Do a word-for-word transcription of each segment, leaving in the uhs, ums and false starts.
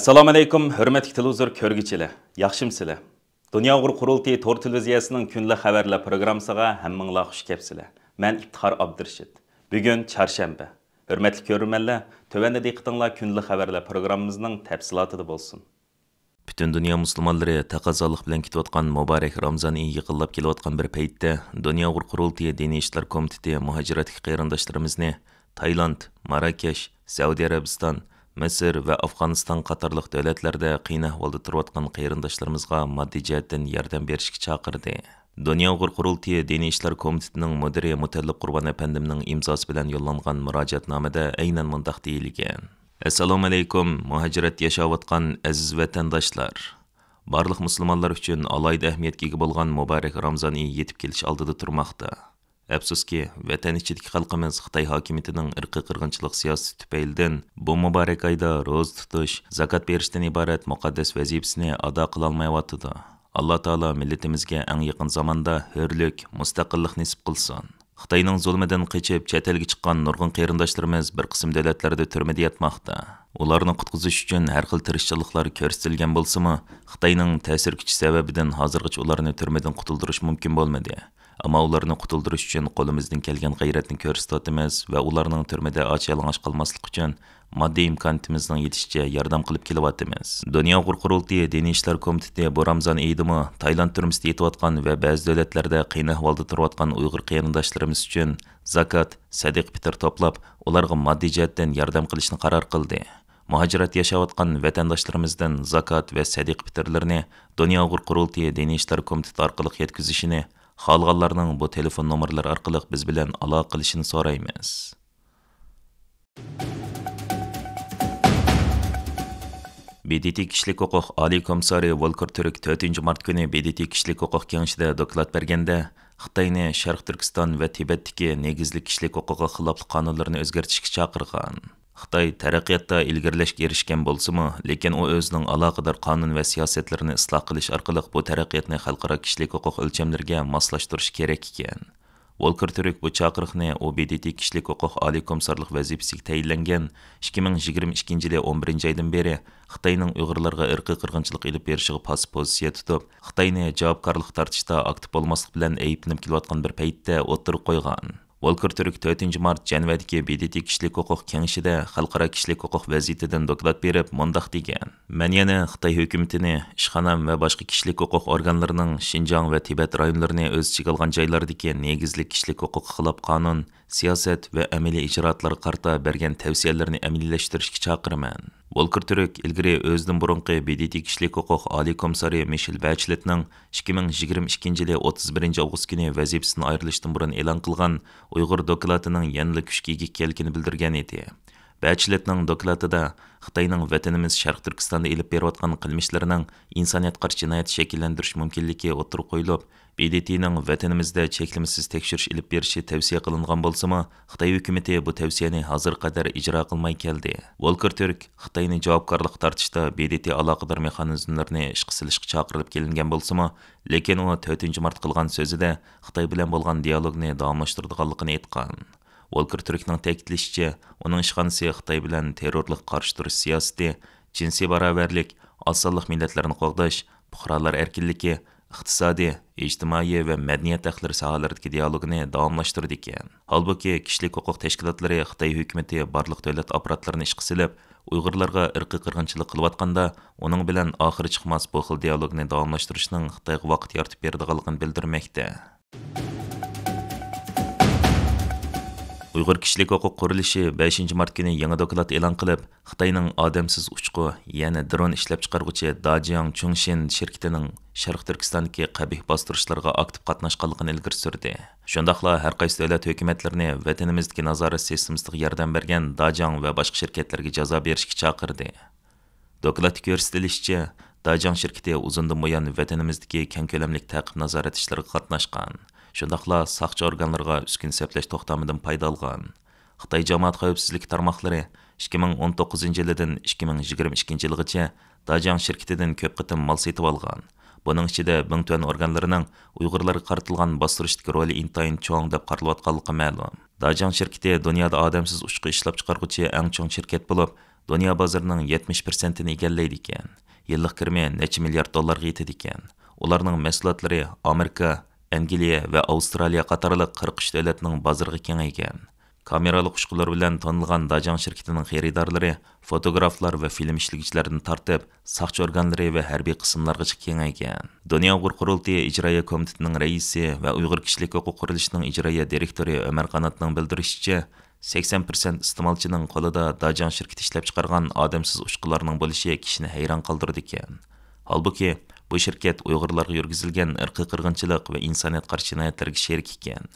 ئەسسالامۇئەلەيكۇم، ھۆرمەتلىك تېلېۋىزور كۆرگۈچىلەر، ياخشىمۇسىلەر؟ دۇنيا ئۇيغۇر قۇرۇلتىيى تور تېلېۋىزىيەسىنىڭ كۈندىلىك خەۋەرلەر پروگراممىسىغا ھەممىڭلار خۇش كەپسىلەر. مەن ئىپتىخار ئابدۇرېشىت. بۈگۈن چارشەنبە. ھۆرمەتلىك كۆرۈرمەنلەر، تۆۋەندە دىققىتىڭلار كۈندىلىك خەۋەرلەر پروگراممىمىزنىڭ تەپسىلاتىدا بولسۇن. پۈتۈن دۇنيا مۇسۇلمانلىرى تەقەززالىق بىلەن كۈتۈۋاتقان مۇبارەك رامزان ئېيى يېقىنلاپ كېلىۋاتقان بىر پەيتتە، دۇنيا ئۇيغۇر قۇرۇلتىيى دىنىي ئىشلار كومىتېتى مۇھاجىرەتتىكى قېرىنداشلىرىمىزنى تايلاند، ماراكەش، سەئۇدى ئەرەبىستان، مىسىر ۋە ئافغانىستان قاتارلىق دۆلەتلەردە قىيىن ئەھۋالدا تۇرۇۋاتقان قېرىنداشلىرىمىزغا ماددىي جەھەتتىن ياردەم بېرىشكە چاقىردى. دۇنيا ئۇيغۇر قۇرۇلتىيى دىنىي ئىشلار كومىتېتىنىڭ مۇدىرى مۇتەللىپ قۇربان ئەپەندىمنىڭ ئىمزاسى بىلەن يوللانغان مۇراجىئەتنامىدە ئەينەن مۇنداق دېيىلگەن: ئەسسالامۇئەلەيكۇم، مۇھاجىرەتتە ياشاۋاتقان ئەزىز ۋەتەنداشلار! بارلىق مۇسۇلمانلار ئۈچۈن ئالاھىدە ئەھمىيەتكە ئىگە بولغان مۇبارەك رامزان ئېيى يېتىپ كېلىش ئالدىدا تۇرماقتا. ئەپسۇسكى، ۋەتەن ئىچىدىكى خەلقىمىز خىتاي ھاكىمىيىتىنىڭ ئىرقىي قىرغىنچىلىق سىياسىتى تۈپەيلىدىن بۇ مۇبارەك ئايدا روزا تۇتۇش، زاكات بېرىشتىن ئىبارەت مۇقەددەس ۋەزىپىسىنى ئادا قىلالمايۋاتىدۇ. ئاللا تائالا مىللىتىمىزگە ئەڭ يېقىن زاماندا ھۆرلۈك، مۇستەقىللىق نېسىپ قىلسۇن. خىتاينىڭ زۇلمىدىن قېچىپ چەت ئەلگە چىققان نۇرغۇن قېرىنداشلىرىمىز بىر قىسىم دۆلەتلەردە تۈرمىدە ياتماقتا. ئۇلارنى قۇتقۇزۇش ئۈچۈن ھەر خىل تىرىشچانلىقلار كۆرسىتىلگەن بولسىمۇ، خىتاينىڭ تەسىر كۈچى سەۋەبىدىن ھازىرغىچە ئۇلارنى تۈرمىدىن قۇتۇلدۇرۇش مۇمكىن بولمىدى. ئەمما ئۇلارنى قۇتۇلدۇرۇش ئۈچۈن قولىمىزدىن كەلگەن غەيرەتنى كۆرسىتىۋاتىمىز ۋە ئۇلارنىڭ تۈرمىدە ئاچ-يالىڭاچ قالماسلىقى ئۈچۈن ماددىي ئىمكانىيىتىمىزنىڭ يېتىشىچە ياردەم قىلىپ كېلىۋاتىمىز. دۇنيا ئۇيغۇر قۇرۇلتىيى دىنىي ئىشلار كومىتېتى بۇ رامزان ئېيىدىمۇ تايلاند تۈرمىسىدە يېتىۋاتقان ۋە بەزى دۆلەتلەردە قىيىن ئەھۋالدا تۇرۇۋاتقان ئۇيغۇر قېرىنداشلىرىمىز ئۈچۈن زاكات، سەدىقە پىتىر توپلاپ، ئۇلارغا ماددىي جەھەتتىن ياردەم قىلىشنى قارار قىلدى. مۇھاجىرەتتە ياشاۋاتقان ۋەتەنداشلىرىمىزدىن زاكات ۋە سەدىقە پىتىرلىرىنى دۇنيا ئۇيغۇر قۇرۇلتىيى دىنىي ئىشلار كومىتېتى ئارقىلىق يەتكۈزۈشىنى، خالىغانلارنىڭ بۇ تېلېفون نومۇرلىرى ئارقىلىق بىز بىلەن ئالاقە قىلىشىنى سورايمىز. ب د ت كىشىلىك ھوقۇق ئالىي كومىسسارى ۋولكېر تۈرك تۆتىنچى مارت كۈنى ب د ت كىشىلىك ھوقۇق كېڭىشىدە دوكلات بەرگەندە، خىتاينى شەرقىي تۈركىستان ۋە تىبەتتىكى نېگىزلىك كىشىلىك ھوقۇققا خىلاپلىق قانۇنلىرىنى ئۆزگەرتىشكە چاقىرغان. خىتاي تەرەققىياتتا ئىلگىرىلەشكە ئېرىشكەن بولسىمۇ، لېكىن ئۇ ئۆزىنىڭ ئالاقىدار قانۇن ۋە سىياسەتلىرىنى ئىسلاھ قىلىش ئارقىلىق بۇ تەرەققىياتنى خەلقئارا كىشىلىك ھوقۇق ئۆلچەملىرىگە ماسلاشتۇرۇشى كېرەك ئىكەن. ۋولكېر تۈرك بۇ چاقىرىقنى ئۇ ب د ت كىشىلىك ھوقۇق ئالىي كومىسسارلىق ۋەزىپىسىگە تەيىنلەنگەن ئىككى مىڭ يىگىرمە ئىككىنچى يىلى ئون بىرىنچى ئايدىن بېرى خىتاينىڭ ئۇيغۇرلارغا ئىرقىي قىرغىنچىلىق ئېلىپ بېرىشىغا پاسسىپ پوزىتسىيە تۇتۇپ، خىتاينى جاۋابكارلىققا تارتىشتا ئاكتىپ بولماسلىق بىلەن ئەيىبلىنىپ كېلىۋاتقان بىر پەيتتە ئوتتۇرىغا قويغان. ۋولكېر تۈرك تۆتىنچى مارت جەنۋەدىكى ب د ت كىشىلىك ھوقۇق كېڭىشىدە خەلقئارا كىشىلىك ھوقۇق ۋەزىيىتىدىن دوكلات بېرىپ مۇنداق دېگەن: مەن يەنە خىتاي ھۆكۈمىتىنى ئىشخانام ۋە باشقا كىشىلىك ھوقۇق ئورگانلىرىنىڭ شىنجاڭ ۋە تىبەت رايونلىرىنى ئۆز ئىچىگە ئالغان جايلاردىكى نېگىزلىك كىشىلىك ھوقۇققا خىلاپ قانۇن، سىياسەت ۋە ئەمەلىي ئىجرائاتلارغا قارىتا بەرگەن تەۋسىيەلىرىنى ئەمەلىيلەشتۈرۈشكە چاقىرىمەن. ۋولكېر تۈرك ئىلگىرى ئۆزىدىن بۇرۇنقى ب د ت كىشىلىك ھوقۇق ئالىي كومىسسارى مىشېل بەچلېتنىڭ ئىككى مىڭ يىگىرمە ئىككىنچى يىلى ئوتتۇز بىرىنچى ئاۋغۇست كۈنى ۋەزىپىسىدىن ئايرىلىشتىن بۇرۇن ئېلان قىلغان ئۇيغۇر دوكلاتىنىڭ يەنىلا كۈچكە ئىگە ئىكەنلىكىنى بىلدۈرگەن ئىدى. بەچلېتنىڭ دوكلاتىدا خىتاينىڭ ۋەتىنىمىز شەرقىي تۈركىستاندا ئېلىپ بېرىۋاتقان قىلمىشلىرىنىڭ ئىنسانىيەتكە قارشى جىنايەت شەكىللەندۈرۈش مۇمكىنلىكى ئوتتۇرىغا قويۇلۇپ، ب د ت نىڭ ۋەتىنىمىزدە چەكلىمىسىز تەكشۈرۈش ئېلىپ بېرىشى تەۋسىيە قىلىنغان بولسىمۇ، خىتاي ھۆكۈمىتى بۇ تەۋسىيەنى ھازىرغا قەدەر ئىجرا قىلماي كەلدى. ۋولكېر تۈرك خىتاينى جاۋابكارلىققا تارتىشتا ب د ت ئالاقىدار مېخانىزملىرىنى ئىشقا سېلىشقا چاقىرىلىپ كېلىنگەن بولسىمۇ، لېكىن ئۇ تۆتىنچى مارت قىلغان سۆزىدە خىتاي بىلەن بولغان دىيالوگنى داۋاملاشتۇرىدىغانلىقىنى ئېيتقان. ۋولكېر تۈركنىڭ تەكىتلىشىچە، ئۇنىڭ ئىشخانىسى خىتاي بىلەن تېررورلۇققا قارشى تۇرۇش سىياسىتى، جىنسىي باراۋەرلىك، ئاز سانلىق مىللەتلەرنى قوغداش، پۇقرالار ئەركىنلىكى، ئىقتىسادىي، ئىجتىمائىي ۋە مەدەنىيەت ھەقلىرى ساھەلىرىدىكى دىيالوگنى داۋاملاشتۇرىدىكەن. ھالبۇكى، كىشىلىك ھوقۇق تەشكىلاتلىرى خىتاي ھۆكۈمىتى بارلىق دۆلەت ئاپپاراتلىرىنى ئىشقا سېلىپ، ئۇيغۇرلارغا ئىرقىي قىرغىنچىلىق قىلىۋاتقاندا، ئۇنىڭ بىلەن ئاخىرى چىقماس بۇ خىل دىيالوگنى داۋاملاشتۇرۇشنىڭ خىتايغا ۋاقىت يارىتىپ بېرىدىغانلىقىنى بىلدۈرمەكتە. ئۇيغۇر كىشىلىك ھوقۇق قۇرۇلۇشى بەشىنچى مارت كۈنى يېڭى دوكلات ئېلان قىلىپ، خىتاينىڭ ئادەمسىز ئۇچقۇ، يەنى درون ئىشلەپچىقارغۇچى داجياڭ چۇڭشىن شىركىتىنىڭ شەرقىي تۈركىستاندىكى قەبىھ باستۇرۇشلارغا ئاكتىپ قاتناشقانلىقىنى ئىلگىرى سۈردى. شۇنداقلا ھەر قايسى دۆلەت ھۆكۈمەتلىرىنى ۋەتىنىمىزدىكى نازارەت سىستېمىسىغا ياردەم بەرگەن داجياڭ ۋە باشقا شىركەتلەرگە جازا بېرىشكە چاقىردى. دوكلاتتا كۆرسىتىلىشىچە، داجياڭ شىركىتى ئۇزۇندىن بۇيان ۋەتىنىمىزدىكى كەڭ كۆلەملىك تەقىب نازارەت ئىشلىرىغا قاتناشقان، شۇنداقلا ساقچى ئورگانلىرىغا ئۈسكۈنە سەپلەش توختامىدىن پايدا ئالغان. خىتاي جامائەت خەۋپسىزلىكى تارماقلىرى ئىككى مىڭ ئون توققۇزىنچى يىلىدىن ئىككى مىڭ يىگىرمە ئىككىنچى يىلغىچە داجياڭ شىركىتىدىن كۆپ قېتىم مال سېتىۋالغان. بۇنىڭ ئىچىدە بىڭتۈەن ئورگانلىرىنىڭ ئۇيغۇرلارغا قارىتىلغان باستۇرۇشتىكى رولى ئىنتايىن چوڭ دەپ قارىلىۋاتقانلىقى مەلۇم. داجياڭ شىركىتى دۇنيادا ئادەمسىز ئۇچقۇ ئىشلەپچىقارغۇچى ئەڭ چوڭ شىركەت بولۇپ، دۇنيا بازىرىنىڭ يەتمىش پىرسەنتىنى ئىگىلەيدىكەن. يىللىق كىرىمى نەچچە مىليارد دوللارغا يېتىدىكەن. ئۇلارنىڭ مەھسۇلاتلىرى ئامېرىكا، ئەنگلىيە ۋە ئاۋسترالىيە قاتارلىق قىرىق ئۈچ دۆلەتنىڭ بازىرىغا كېڭەيگەن. كامېرالىق ئۇچقۇنلىرى بىلەن تونۇلغان داجاڭ شىركىتىنىڭ خېرىدارلىرى فوتوگرافلار ۋە فىلىم ئىشلىگۈچىلەردىن تارتىپ، ساقچى ئورگانلىرى ۋە ھەربىي قىسىملارغىچە كېڭەيگەن. دۇنيا ئۇيغۇر قۇرۇلتىيى ئىجرائىيە كومىتېتىنىڭ رەئىسى ۋە ئۇيغۇر كىشىلىك ھوقۇق قۇرۇلۇشىنىڭ ئىجرائىيە دىرېكتورى ئۆمەر قاناتنىڭ بىلدۈرۈشىچە، سەكسەن پىرسەنت ئىستېمالچىنىڭ قولىدا داجاڭ شىركىتى ئىشلەپچىقارغان ئادەمسىز ئۇچقۇنلارنىڭ بولۇشى كىشىنى ھەيران قالدۇرىدىكەن. ھالبۇكى، بۇ شىركەت ئۇيغۇرلارغا يۈرگۈزۈلگەن ئىرقىي قىرغىنچىلىق ۋە ئىنسانىيەت قارشى جىنايەتلەرگە شېرىك ئىكەن.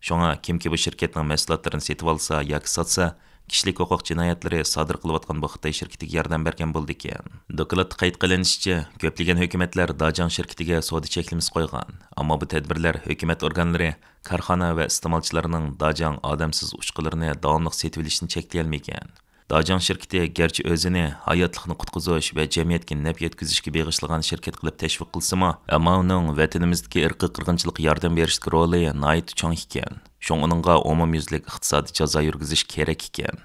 شۇڭا كىمكى بۇ شىركەتنىڭ مەھسۇلاتلىرىنى سېتىۋالسا ياكى ساتسا، كىشىلىك ھوقۇق جىنايەتلىرى سادىر قىلىۋاتقان بۇ خىتاي شىركىتىگە ياردەم بەرگەن بولىدىكەن. دوكلاتتا قەيت قىلىنىشىچە، كۆپلىگەن ھۆكۈمەتلەر داجاڭ شىركىتىگە سودا چەكلىمىسى قويغان، ئەمما بۇ تەدبىرلەر ھۆكۈمەت ئورگانلىرى كارخانا ۋە ئىستېمالچىلارنىڭ داجاڭ ئادەمسىز ئۇچقۇنلىرىنى داۋاملىق سېتىۋېلىشىنى چەكلىيەلمىگەن. داجاڭ شىركىتى گەرچە ئۆزىنى ھاياتلىقنى قۇتقۇزۇش ۋە جەمئىيەتكە نەپ يەتكۈزۈشكە بېغىشلىغان شىركەت قىلىپ تەشۋىق قىلسىمۇ، ئەمما ئۇنىڭ ۋەتىنىمىزدىكى ئىرقىي قىرغىنچىلىققا ياردەم بېرىشتىكى رولى ناھايىتى چوڭ ئىكەن. شۇڭا ئۇنىڭغا ئومۇميۈزلۈك ئىقتىسادىي جازا يۈرگۈزۈش كېرەك ئىكەن.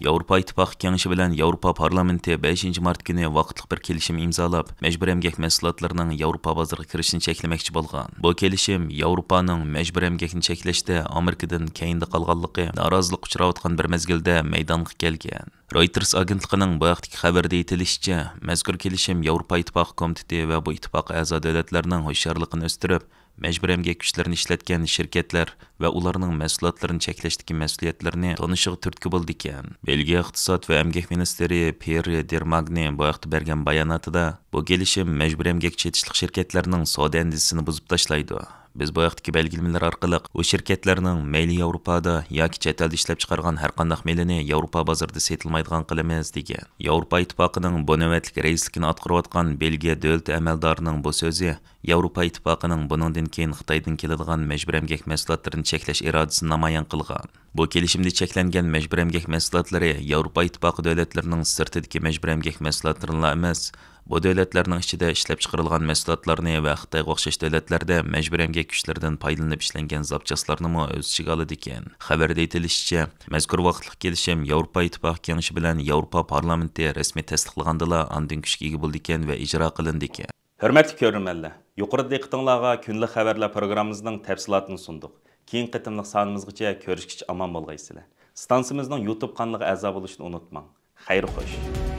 ياۋروپا ئىتتىپاقى كېڭىشى بىلەن ياۋروپا پارلامېنتى بەشىنچى مارت كۈنى ۋاقىتلىق بىر كېلىشىم ئىمزالاپ، مەجبۇرىي ئەمگەك مەھسۇلاتلىرىنىڭ ياۋروپا بازىرىغا كىرىشىنى چەكلىمەكچى بولغان. بۇ كېلىشىم ياۋروپانىڭ مەجبۇرىي ئەمگەكنى چەكلەشتە ئامېرىكىدىن كەينىدە قالغانلىقى، نارازىلىققا ئۇچراۋاتقان بىر مەزگىلدە مەيدانغا كەلگەن. رويتېرس ئاگېنتلىقىنىڭ بۇ ھەقتىكى خەۋىرىدە ئېيتىلىشىچە، مەزكۇر كېلىشىم ياۋروپا ئىتتىپاقى كومىتېتى ۋە بۇ ئىتتىپاققا ئەزا دۆلەتلەرنىڭ ھوشيارلىقىنى ئۆستۈرۈپ، مەجبۇرىي ئەمگەك كۈچلىرىنى ئىشلەتكەن شىركەتلەر ۋە ئۇلارنىڭ مەھسۇلاتلىرىنى چەكلەشتىكى مەسئۇلىيەتلىرىنى تونۇشىغا تۈرتكە بولىدىكەن. بېلگىيە ئىقتىساد ۋە ئەمگەك مىنىستىرى پيېررى دېرماگنى بۇ ھەقتە بەرگەن باياناتىدا، بۇ كېلىشىم مەجبۇرىي ئەمگەككە چېتىشلىق شىركەتلەرنىڭ سودا ئەندىزىسىنى بۇزۇپ تاشلايدۇ. بىز بۇ ھەقتىكى بەلگىلىمىلەر ئارقىلىق ئۇ شىركەتلەرنىڭ مەيلى ياۋروپادا ياكى چەت ئەلدە ئىشلەپچىقارغان ھەرقانداق مېلىنى ياۋروپا بازىرىدا سېتىلمايدىغان قىلىمىز، دېگەن. ياۋروپا ئىتتىپاقىنىڭ بۇ نۆۋەتلىك رەئىسلىكىنى ئاتقۇرۇۋاتقان بېلگىيە دۆلىتى ئەمەلدارىنىڭ بۇ سۆزى ياۋروپا ئىتتىپاقىنىڭ بۇنىڭدىن كېيىن خىتايدىن كېلىدىغان مەجبۇرىي ئەمگەك مەھسۇلاتلىرىنى چەكلەش ئىرادىسىنى نامايان قىلغان. بۇ كېلىشىمدە چەكلەنگەن مەجبۇرىي ئەمگەك مەھسۇلاتلىرى ياۋروپا ئىتتىپاقى دۆلەتلىرىنىڭ سىرتىدىكى مەجبۇرىي ئەمگەك مەھسۇلاتلىرىنىلا ئەمەس، بۇ دۆلەتلەرنىڭ ئىچىدە ئىشلەپچىقىرىلغان مەھسۇلاتلارنى ۋە خىتايغا ئوخشاش دۆلەتلەردە مەجبۇرىي ئەمگەك كۈچلىرىدىن پايدىلىنىپ ئىشلەنگەن زاپچاسلارنىمۇ ئۆز ئىچىگە ئالىدىكەن. خەۋەردە ئېيتىلىشىچە، مەزكۇر ۋاقىتلىق كېلىشىم ياۋروپا ئىتتىپاقى كېڭىشى بىلەن ياۋروپا پارلامېنتى رەسمىي تەستىقلىغاندىلا ئاندىن كۈچكە ئىگە بولىدىكەن ۋە ئىجرا قىلىنىدىكەن. ھۆرمەتلىك كۆرۈرمەنلەر، يۇقىرىدا دىققىتىڭلارغا كۈندىلىك خەۋەرلەر پروگراممىمىزنىڭ تەپسىلاتىنى سۇندۇق. كېيىنكى قېتىملىق سانىمىزغىچە كۆرۈشكىچە ئامان بولغايسىلەر. ئىستانسىمىزنىڭ يۇتۇب قانىلىغا ئەزا بولۇشنى ئۇنتۇماڭ. خەير خوش.